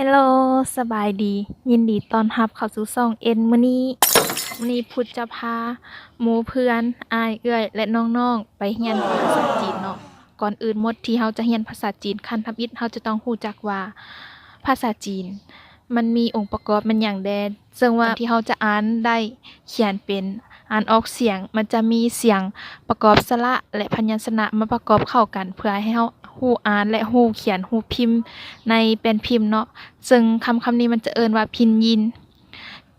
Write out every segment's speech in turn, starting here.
Hello ສະບາຍດີ ຍິນດີຕ້ອນຮັບເຂົ້າສູ່ຊ່ອງເອັນມື້ນີ້. ມື້ນີ້ພຸດຈະພາໝູ່ເພື່ອນ ອ້າຍເອື້ອຍ ແລະ ນ້ອງໆ ໄປຮຽນພາສາຈີນເນາະ. ກ່ອນອື່ນໝົດທີ່ເຮົາຈະຮຽນພາສາຈີນ ຂັ້ນທຳອິດເຮົາຈະຕ້ອງຮູ້ຈັກວ່າ ພາສາຈີນມັນມີອົງປະກອບແມ່ນຫຍັງແດ່. ເຊິ່ງວ່າທີ່ເຮົາຈະອ່ານໄດ້ຂຽນເປັນ ອ່ານອອກສຽງ ມັນຈະມີສຽງປະກອບສະຫຼະ ແລະ ພະຍັນຊະນະມາປະກອບເຂົ້າກັນ ເພື່ອໃຫ້ເຮົາຮູ້ອ່ານ ແລະ ຮູ້ຂຽນ ຮູ້ພິມໃນແປ້ນພິມເນາະ. ເຊິ່ງຄຳຄຳນີ້ມັນຈະເອີ້ນວ່າພິນຢິນ.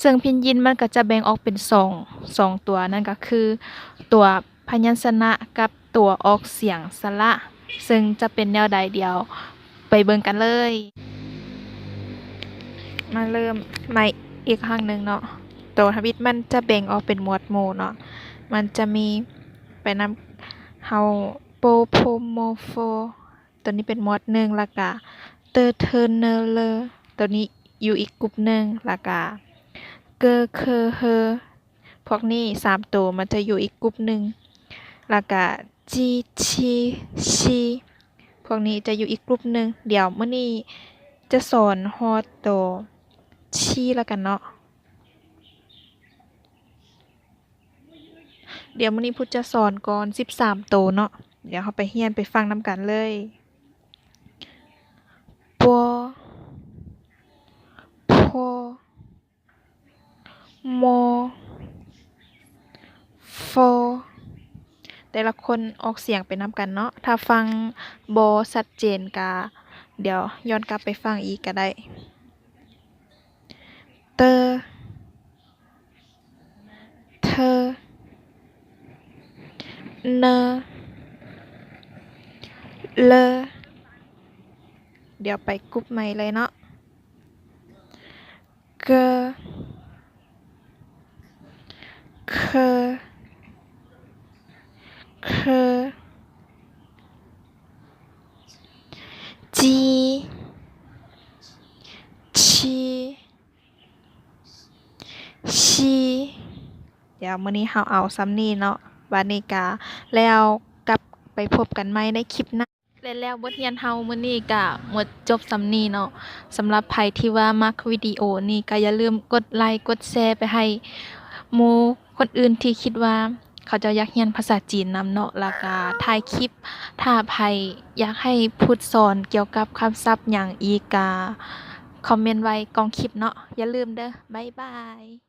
ເຊິ່ງພິນຢິນມັນກໍຈະແບ່ງອອກເປັນສອງ ສອງຕົວ ນັ້ນກໍຄືຕົວພະຍັນຊະນະກັບຕົວອອກສຽງສະຫຼະ. ເຊິ່ງຈະເປັນແນວໃດ ດຽວໄປເບິ່ງກັນເລີຍ. ມາເລີ່ມໃໝ່ອີກຄັ້ງໜຶ່ງເນາະ. ໂຕທຳອິດມັນຈະແບ່ງອອກເປັນໝວດໝູ່ເນາະ. ມັນຈະມີໄປນຳເຮົາ ໂປ ໂພ ໂມ ໂຟ. ໂຕນີ້ເປັນໝວດໜຶ່ງ ແລ້ວກະ ເຕີ ເທີ ເນີ ເລີ. ໂຕນີ້ຢູ່ອີກກຸ່ມໜຶ່ງ ແລ້ວກະ ເກີ ເຄີ ເຮີ. ພວກນີ້ສາມໂຕມັນຈະຢູ່ອີກກຸ່ມໜຶ່ງ ແລ້ວກະ ຈີ ຊີ ຊີ. ພວກນີ້ຈະຢູ່ອີກກຸ່ມໜຶ່ງ. ດຽວມື້ນີ້ຈະສອນຮອດໂຕ ຊີ ແລ້ວກັນເນາະ. ດຽວມື້ນີ້ພຸດຈະສອນກ່ອນສິບສາມໂຕເນາະ. ດຽວເຮົາໄປຮຽນໄປຟັງນຳກັນເລີຍ. ປົວ ໂພ ໂມ ໂຟ. ແຕ່ລະຄົນອອກສຽງໄປນຳກັນເນາະ. ຖ້າຟັງບໍ່ຊັດເຈນກະ ດຽວຍ້ອນກັບໄປຟັງອີກກະໄດ້. ເຕີ ເທີ ເນີ ເລີ. ດຽວໄປກຸ່ມໃໝ່ເລີຍເນາະ. ເກີ ເຄີ ເຄີ ຈີ ຊີ ຊີ. ດຽວມື້ນີ້ເຮົາເອົາສ່ຳນີ້ເນາະ. ບາດນີ້ກະແລ້ວ ກັບໄປພົບກັນໃໝ່ໃນຄລິບໜ້າ. ແລະ ແລ້ວບົດຮຽນເຮົາມື້ນີ້ກະໝົດຈົບສ່ຳນີ້ເນາະ. ສຳລັບໃຜທີ່ວ່າມັກວິດີໂອນີ້ກະຢ່າລືມກົດໄລກົດແຊໄປໃຫ້ໝູ່ຄົນອື່ນທີ່ຄິດວ່າເຂົາເຈົ້າຢາກຮຽນພາສາຈີນນຳເນາະ. ແລ້ວກະຖ່າຍຄລິບ ຖ້າໃຜຢາກໃຫ້ພຸດສອນກ່ຽວກັບຄຳສັບຫຍັງອີກກະຄອມເມັນໄວ້ກ່ອງຄລິບເນາະ. ຢ່າລືມເດີ້. ບາຍບາຍ.